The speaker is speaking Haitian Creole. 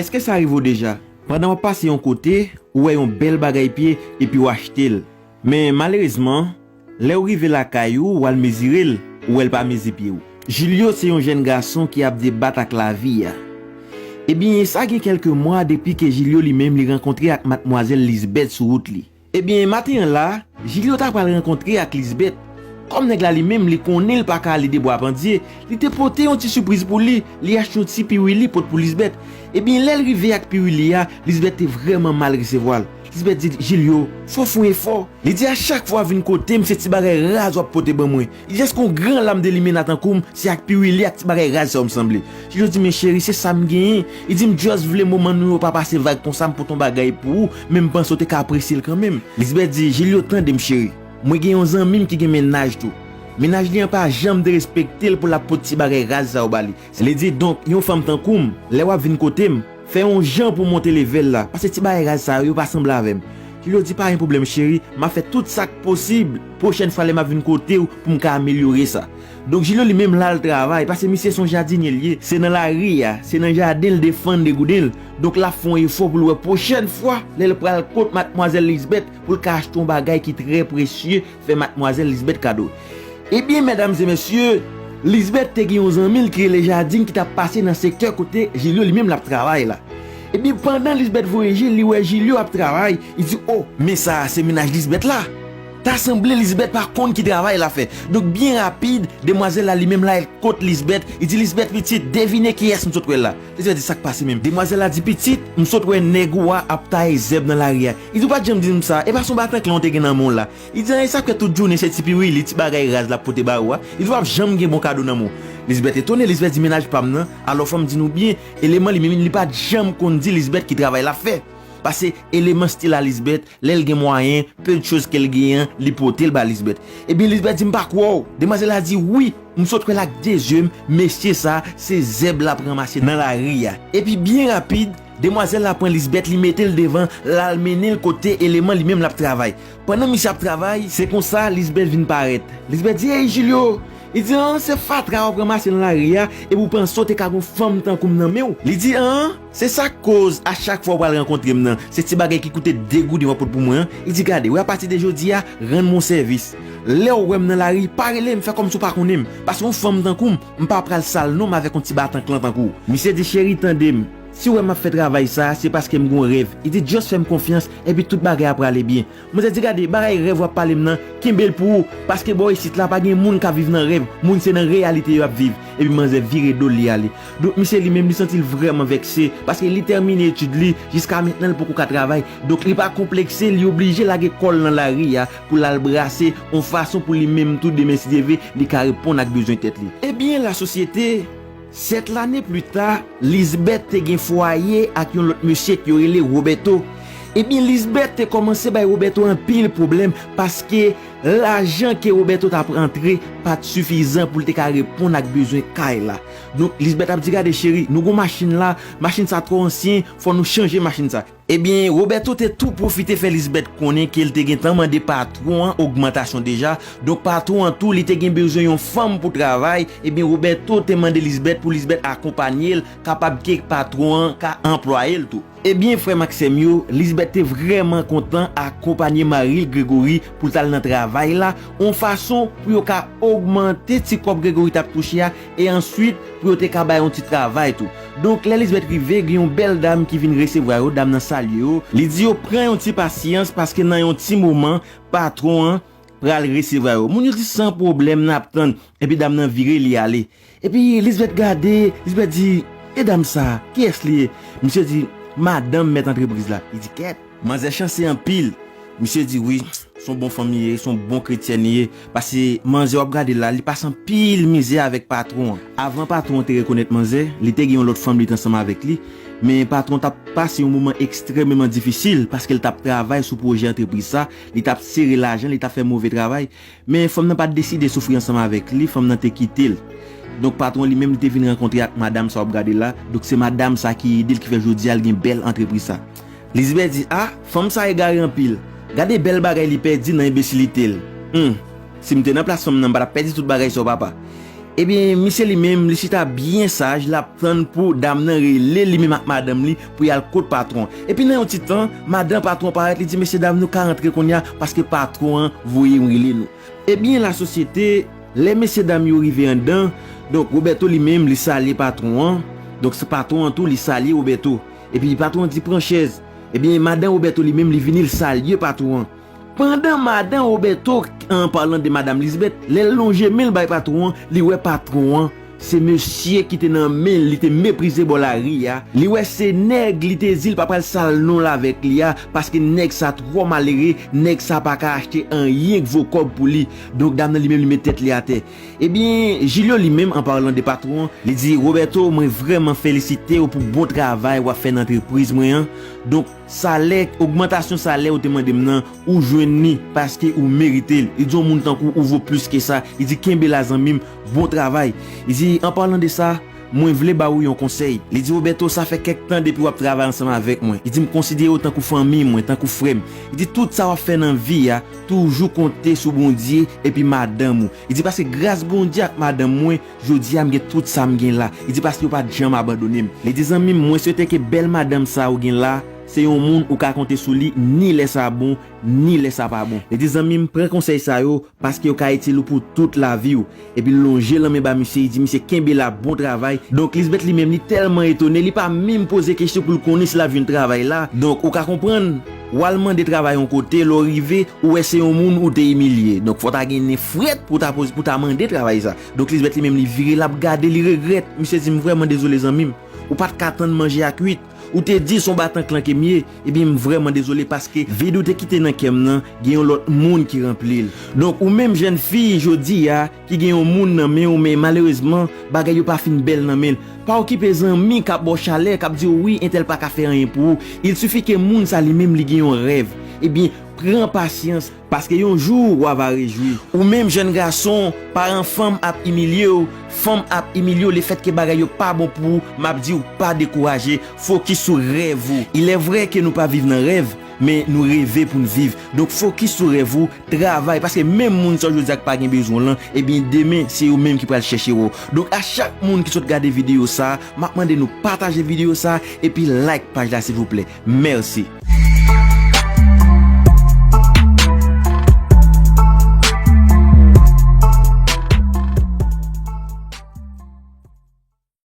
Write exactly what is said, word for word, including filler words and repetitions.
Èske sa rive w deja? Pandan w ap pase yon kote, ou wè yon bèl bagay pye epi w achte l. Men malerezman, lè w rive lakay ou, w al mezire l, ou wè l pa mezi pye w. Julio se yon jèn gason ki ap debat ak lavi a. Ebyen, sa gen kèlke mwa depi ke Julio li menm li rankontre ak madmwazèl Lisbeth sou wout li. Ebyen, maten an la, Julio ta pral rankontre ak Lisbeth. Kòm nèg la li menm li konnen l pa ka ale de bwa pandye, li te pote yon ti sipriz pou li, li achte yon ti piwili pot pou Lisbeth. Ebyen, lè l rive ak piwili a, Lisbeth te vrèman mal resevwa l. Lisbeth di Julio, fò w fè yon efò. Li di a chak fwa w ap vin kote m, se ti bagay raz w ap pote ban mwen. Li di èske yon gran lam de limena tankou m, se ak piwili ak ti bagay raz sa w m sanble. Julio di men cheri, se sa m genyen. Li di m just vle moman nou yo pa pase vag konsa, m pote yon bagay pou ou, men m panse w te ka apresye l kanmenm. Lisbeth di, Julio, tande m cheri. Mwen gen yon zanmi m ki gen mennaj tou. Mennaj li an pa janm derespekte l pou l ap pot ti bagay raz sa yo ba li. Li di, donk, yon fanm tankou m, lè w ap vin kote m, fè yon jan pou w monte level la, paske ti bagay raz sa yo, yo pa sanble avè m. Julio di, pa gen pwoblèm cheri, m ap fè tout sa k posib pwochèn fwa lè m ap vin kote w pou m ka amelyore sa. Donk, Julio li menm l al travay, paske misye se yon jadinye l ye, se nan lari a, se nan jaden l defann degouden l. Donk, l ap fè yon efò pou l wè pwochèn fwa, lè l pral kot madmwazèl Lisbeth, pou l ka achte yon bagay ki trè presye, fè madmwazèl Lisbeth kado. Ebyen, medam e mesye, Lisbeth te gen yon zanmi l ki rele Jadin ki t ap pase nan sektè kote Julio li menm l ap travay la. Ebyen, pandan Lisbeth voye je l, li wè Julio ap travay, li di, o, men sa a se mennaj Lisbeth la. Ta sanble Lisbeth pa konn ki travay l ap fè. Donk, byen rapid, demwazèl la li menm l al kot Lisbeth, li di, Lisbeth pitit, devine kiyès m sot wè la. Lisbeth di, sa k pase menm? Demwazèl la di, pitit, m sot wè nèg ou a ap taye zèb nan lari a. Li di, ou pa t janm di m sa, e pa se yon batanklan w te gen nan men w la? Li di, an, e sa k fè tout jounen se ti piwili, ti bagay raz l ap pote ba ou a? Li di, w ap janm gen bon kado nan men w. Lisbeth etone, Lisbeth di, mennaj pa m nan, alò fò m di nou byen, Eleman li menm li pa t janm konn di Lisbeth ki travay l ap fè. Paske Eleman stil a Lisbeth, lè l gen mwayen, peu de choses ke l genyen, li pote l ba Lisbeth. Ebyen, Lisbeth di, m pa kwè w. Demwazèl la di, wi, m sot wè l ak de zye m, mesye sa, se zèb l ap ranmase nan lari a. Epi byen rapid, demwazèl la pran Lisbeth, li mete l devan, l al mennen l kote Eleman li menm l ap travay. Pandan misye ap travay, se konsa Lisbeth vin parèt. Lisbeth di, ey, Julio! Li di, an, se fatra w ap ranmase nan lari a, epi w panse w te ka gen yon fanm tankou m nan men w? Li di, an, se sa k koz a chak fwa w pral rankontre m nan, se ti bagay ki koute de gouden w ap pot pou mwen an. Li di, gade, w apati de jodi a, rann mwen yon sèvis. Lè w wè m nan lari, pa rele m, fè kòmsi w pa konnen m. Paske yon fanm tankou m, m pa pral sal non m avèk yon ti batanklan tankou w. Misye di, cheri, tande m. Si w wè m ap fè travay sa a, se paske m gen yon rèv. Li di, just fè m konfyans, epi tout bagay ap prale byen. Manzè di, gade, bagay rèv w ap pale m nan, kenbe l pou ou, paske bò isit la pa gen moun k ap viv nan rèv, moun se nan reyalite yo ap viv. Epi manzè vire do l li ale. Donk misye li menm li santi l vrèman vèkse, paske li tèmine etid li, jiska mentnan l poko ka travay. Donk li pa konplekse, li oblije lage kò l nan lari a pou l al brase yon fason pou li menm tou demen si Dye vle, li ka reponn ak bezwen tèt li. Ebyen, lasosyete, Sèt lane pli ta, Lisbeth te gen fwaye ak yon lòt mesye ki yo rele Roberto. Ebyen, Lisbeth te kòmanse bay Roberto anpil pwoblèm paske lajan ke Roberto t ap rantre pa t sifizan pou l te ka reponn ak bezwen kay la. Donk, Lisbeth ap di, gade cheri, nou gon machin la, machin sa twò ansyen, fò nou chanje machin sa. Ebyen, Roberto te tou pwofite fè Lisbeth konnen ke l te gentan mande patwon an ogmantasyon deja. Donk, patwon an tou, li te gen bezwen yon fanm pou travay. Ebyen, Roberto te mande Lisbeth pou Lisbeth akonpanye l, kapab ke patwon an ka anplwaye l tou. Ebyen, frè m ak sè m yo, Lisbeth te vrèman kontan akonpanye mari l Gregory pou l t al nan travay la, yon fason pou yo ka ogmante ti kòb Gregory t ap touche a, e answit, pou yo te ka bay yon ti travay tou. Donk, lè Lisbeth rive, gen yon bèl dam ki vin resevwa yo, dam nan salye yo. Li di yo pran yon ti pasyans, paske nan yon ti moman, patwon an pral resevwa yo. Moun yo di, san pwoblèm, n ap tann. Epi dam nan vire, li ale. Epi Lisbeth gade, Lisbeth di, e dam sa, kiyès li ye? Misye di, madanm mèt antrepriz la. Li di, kèt, manzè chanse anpil. Misye di, wi, s on bon fanm li ye, s on bon kretyèn li ye. Paske manzè w ap gade la, li pase anpil mizè avèk patwon an. Avan patwon an te rekonèt manzè, li te gen yon lòt fanm li t ansanm avèk li. Men patwon t ap pase yon moman ekstrèmeman difisil, paske l t ap travay sou pwojè antrepriz sa, li t ap sere lajan, li t ap fè move travay. Men fanm nan pa t deside soufri ansanm avèk li, fanm nan te kite l. Donk, patwon li menm, li te vin rankontre ak madanm sa w ap gade la. Donk, se madanm sa ki ede l, ki fè jodi a l gen bèl antrepriz sa. Lisbeth di, a, fanm sa egare anpil. Gade bèl bagay li pèdi nan enbesilite l. Hum, si m te nan plas fanm nan, m pa t ap pèdi tout bagay sa w, papa. Ebyen, misye li menm, li chita byen saj, l ap tann pou dam nan rele li menm ak madanm li pou y al kot patwon. Epi nan yon ti tan, madan patwon parèt, li di, "Mesye dam, nou ka rantre kounye a, paske patwon an voye m rele nou." Ebyen, lasosyete, lè mesye dam yo rive anndan, donk, Roberto li menm, li salye patwon an. Donk, se patwon an tou, li salye Roberto. Epi patwon an di, "Pran chèz." Ebyen, madan Roberto li menm, li vini, li salye patwon an. Pandan madan Roberto, an palan de madanm Lisbeth, lè l lonje men l bay patwon an, li wè patwon an se mesye ki te nan men l, li te meprize bò lari a. Li wè se nèg li te di l pa pral sal non l avèk li a, paske nèg sa twò malere, nèg sa pa ka achte anyen k vo kòb pou li. Donk, dam nan li menm, li met tèt li atè. Ebyen, Julio li menm, an palan de patwon an, li di, "Roberto, mwen vrèman felisite w pou bon travay w ap fè nan antrepriz mwen an. Donk, salè, ogmantasyon salè ou te mande m nan, ou jwenn li paske ou merite l." Li di, "Yon moun tankou ou vo plis ke sa." Li di, "Kenbe la, zanmi m, bon travay." Li di, "An palan de sa, mwen vle ba ou yon konsèy." Li di, "Roberto, sa fè kèk tan depi w ap travay ansanm avèk mwen." Li di, "M konsidere w tankou fanmi mwen, tankou frè m." Li di, "Tout sa w ap fè nan vi a, toujou konte sou Bondye epi madanm ou." Li di, "Paske gras Bondye ak madanm mwen, jodi a m gen tout sa m gen la." Li di, "Paske yo pa t janm abandone m." Li di, "Zanmi m, mwen swete ke bèl madanm sa ou gen la, se yon moun ou ka konte sou li, ni lè sa bon, ni lè sa pa bon." Li di, "Zanmi m, pran konsèy sa yo, paske yo ka itil ou pou tout lavi w." Epi l lonje lanmen ba misye, li di, "Misye, kenbe la, bon travay." Donk, Lisbeth li menm, li tèlman etone, li pa menm poze kesyon pou l konnen si l ap jwenn travay la. Donk, ou ka konprann, w al mande travay yon kote, lè w rive, ou wè se yon moun ou te imilye. Donk, fò w ta gen nen frèt pou w ta poze, pou w ta mande travay sa. Donk, Lisbeth li menm, li vire, l ap gade, li regrèt. Misye di, "M vrèman dezole, zanmi m. Ou pa t ka tann manje a kwit. Ou te di se yon batanklan ke m ye. Ebyen, m vrèman dezole paske vid ou te kite nan kè m nan, gen yon lòt moun ki ranpli l." Donk, ou menm jèn fi jodi a, ki gen yon moun nan men w, men malerezman, bagay yo pa fin bèl nan men l. Pa okipe zanmi k ap ba w chalè, k ap di w, "Wi, entèl pa ka fè anyen pou ou." Il sifi ke moun sa li menm, li gen yon rèv. Ebyen, pran pasyans, paske yon jou, w a va rejwi. Ou menm jèn gason, paran fanm ap imilye w, fanm ap imilye w, lefètke bagay yo pa bon pou ou, m ap di w, pa dekouraje, fokis sou rèv ou. Il est vrai ke nou pa viv nan rèv, men nou reve pou n viv. Donk, fokis sou rèv ou, travay, paske menm moun sa w jodi a k pa gen bezwen w lan, ebyen, demen, se yo menm ki pral chèche w. Donk, a chak moun ki sot gade videyo sa, m ap mande nou pataje videyo sa, epi like paj la, silvouplè. Mèsi.